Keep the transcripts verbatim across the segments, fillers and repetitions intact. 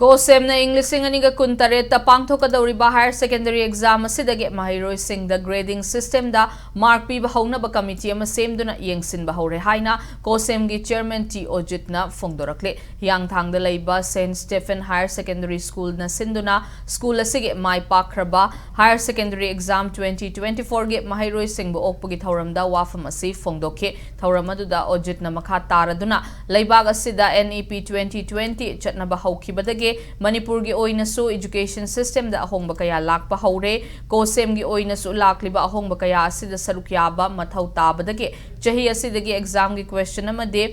ꯀꯣꯁꯦꯝꯅ ꯏꯪ ꯂꯤꯁꯤꯡ ꯑꯅꯤꯒ ꯀꯨꯟꯇꯔꯦꯠꯇ ꯄꯥꯡꯊꯣꯛꯀꯗꯧꯔꯤꯕ higher secondary exam ꯑꯁꯤꯗꯒꯤ ꯃꯍꯩꯔꯣꯏꯁꯤꯡꯗ grading systemꯗ mark ꯄꯤꯕ ꯍꯧꯅꯕ committee ꯑꯃ ꯁꯦꯝꯗꯨꯅ ꯌꯦꯡꯁꯤꯟꯕ ꯍꯧꯔꯦ ꯍꯥꯏꯅ ꯀꯣꯁꯦꯝꯒꯤ chairman ꯇꯤ ꯑꯣꯖꯤꯠꯅ ꯐꯣꯡꯗꯣꯔꯛꯂꯤ꯫ ꯍꯤꯌꯥꯡꯊꯥꯡꯗ ꯂꯩꯕ Saint Stephen Higher Secondary Schoolꯅ ꯁꯤꯟꯗꯨꯅ school ꯑꯁꯤꯒꯤ ꯃꯥꯏ ꯄꯥꯛꯈ꯭ꯔꯕ higher secondary exam twenty twenty-fourꯒꯤ ꯃꯍꯩꯔꯣꯏꯁꯤꯡꯕꯨ ꯑꯣꯛꯄꯒꯤ ꯊꯧꯔꯝꯗ ꯋꯥꯐꯝ ꯑꯁꯤ ꯐꯣꯡꯗꯣꯛꯈꯤ꯫ ꯊꯧꯔꯝ ꯑꯗꯨꯗ ꯑꯣꯖꯤꯠꯅ ꯃꯈꯥ ꯇꯥꯔꯗꯨꯅ, ꯂꯩꯕꯥꯛ ꯑꯁꯤꯗ NEP twenty twenty ꯆꯠꯅꯕ ꯍꯧꯈꯤꯕꯗꯒꯤ ꯃꯅꯤꯄꯨꯔꯒꯤ ꯑꯣꯏꯅꯁꯨ education systemꯗ ꯑꯍꯣꯡꯕ ꯀꯌꯥ ꯂꯥꯛꯄ ꯍꯧꯔꯦ꯫ ꯀꯣꯁꯦꯝꯒꯤ ꯑꯣꯏꯅꯁꯨ ꯂꯥꯛꯂꯤꯕ ꯑꯍꯣꯡꯕ ꯀꯌꯥ ꯑꯁꯤꯗ ꯁꯔꯨꯛ ꯌꯥꯕ ꯃꯊꯧ ꯇꯥꯕꯗꯒꯤ ꯆꯍꯤ ꯑꯁꯤꯗꯒꯤ examꯒꯤ question ꯑꯃꯗꯤ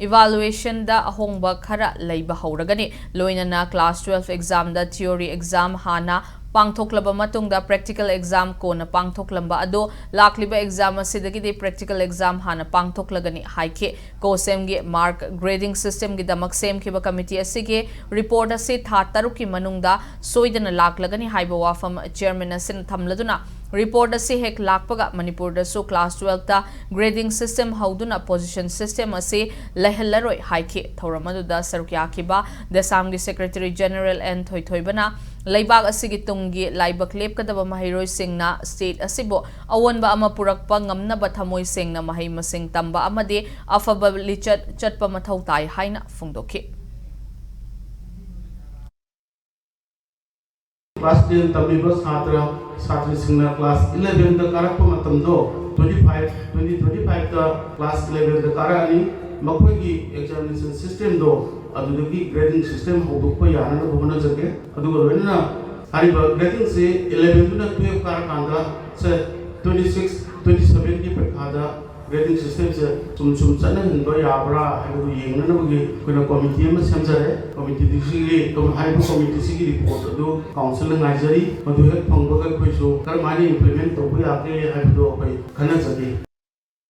evaluationꯗ ꯑꯍꯣꯡꯕ ꯈꯔ ꯂꯩꯕ ꯍꯧꯔꯒꯅꯤ꯫ ꯂꯣꯏꯅꯅ class twelve examꯗ theory exam ꯍꯥꯟꯅ ꯄꯥꯡꯊꯣꯛꯂꯕ ꯃꯇꯨꯡꯗ practical exam ꯀꯣꯟꯅ ꯄꯥꯡꯊꯣꯛꯂꯝꯕ ꯑꯗꯣ ꯂꯥꯛꯂꯤꯕ exam ꯑꯁꯤꯗꯒꯤꯗꯤ practical exam ꯍꯥꯟꯅ ꯄꯥꯡꯊꯣꯛꯂꯒꯅꯤ ꯍꯥꯏꯈꯤ꯫ ꯀꯣꯁꯦꯝꯒꯤ mark grading systemꯒꯤꯗꯃꯛ ꯁꯦꯝꯈꯤꯕ committee ꯑꯁꯤꯒꯤ report ꯑꯁꯤ ꯊꯥ ꯇꯔꯨꯛꯀꯤ ꯃꯅꯨꯡꯗ ꯁꯣꯏꯗꯅ ꯂꯥꯛꯂꯒꯅꯤ ꯍꯥꯏꯕ ꯋꯥꯐꯝ chairman ꯑꯁꯤꯅ ꯊꯝꯂꯗꯨꯅ, report ꯑꯁꯤ ꯍꯦꯛ ꯂꯥꯛꯄꯒ ꯃꯅꯤꯄꯨꯔꯗꯁꯨ class twelveꯇ grading system ꯍꯧꯗꯨꯅ position system ꯑꯁꯤ ꯂꯩꯍꯜꯂꯔꯣꯏ ꯍꯥꯏꯈꯤ꯫ ꯊꯧꯔꯝ ꯑꯗꯨꯗ ꯁꯔꯨꯛ ꯌꯥꯈꯤꯕ ꯗꯦꯁꯥꯝꯒꯤ Secretary General ꯑꯦꯟ ꯊꯣꯏꯊꯣꯏꯕꯅ ꯂꯩꯕꯥꯛ ꯑꯁꯤꯒꯤ ꯇꯨꯡꯒꯤ ꯂꯥꯏꯕꯛ ꯂꯦꯞꯀꯗꯕ ꯃꯍꯩꯔꯣꯏꯁꯤꯡꯅ state ꯑꯁꯤꯕꯨ ꯑꯑꯣꯟꯕ ꯑꯃ ꯄꯨꯔꯛꯄ ꯉꯝꯅꯕ ꯊꯃꯣꯏ ꯁꯦꯡꯅ ꯃꯍꯩ ꯃꯁꯤꯡ ꯇꯝꯕ ꯑꯃꯗꯤ ꯑꯐꯕ ꯂꯤꯆꯠ ꯆꯠꯄ ꯃꯊꯧ ꯇꯥꯏ ꯍꯥꯏꯅ ꯐꯣꯡꯗꯣꯛꯈꯤ꯫ Class ten ꯇꯝꯃꯤꯕ ꯁꯥꯇ꯭ꯔ ꯁꯥꯇ꯭ꯔꯤꯁꯤꯡꯅ class elevenꯗ ꯀꯥꯔꯛꯄ ꯃꯇꯝꯗꯣ, twenty five, twenty twenty fiveꯇ class elevenꯗ ꯀꯥꯔꯛꯑꯅꯤ꯫ ꯃꯈꯣꯏꯒꯤ examination systemꯗꯣ ꯑꯗꯨꯗꯒꯤ grading system ꯍꯧꯗꯣꯛꯄ ꯌꯥꯅꯅꯕ ꯍꯣꯠꯅꯖꯒꯦ꯫ ꯑꯗꯨꯒ ꯂꯣꯏꯅꯅ ꯍꯥꯏꯔꯤꯕ gradingꯁꯤ elevenꯗꯨꯅ twelve ꯀꯥꯔꯀꯥꯟꯗ, ꯁꯦ, twenty six, twenty sevenꯒꯤ ꯄꯔꯤꯈꯥꯗ grading systemꯁꯦ ꯁꯨꯝ ꯁꯨꯝ ꯆꯠꯅꯍꯟꯕ ꯌꯥꯕ꯭ꯔꯥ ꯍꯥꯏꯕꯗꯨ ꯌꯦꯡꯅꯅꯕꯒꯤ ꯑꯩꯈꯣꯏꯅ committee ꯑꯃ ꯁꯦꯝꯖꯔꯦ꯫ Committeeꯁꯤꯒꯤ, ꯍꯥꯏꯔꯤꯕ committeeꯁꯤꯒꯤ report ꯑꯗꯨ councilꯅ ꯉꯥꯏꯖꯔꯤ꯫ ꯃꯗꯨ ꯍꯦꯛ ꯐꯪꯕꯒ ꯑꯩꯈꯣꯏꯁꯨ ꯀꯔꯝꯍꯥꯏꯅ implement ꯇꯧꯕ ꯌꯥꯒꯦ ꯍꯥꯏꯕꯗꯨ ꯑꯩꯈꯣꯏ ꯈꯟꯅꯖꯒꯦ꯫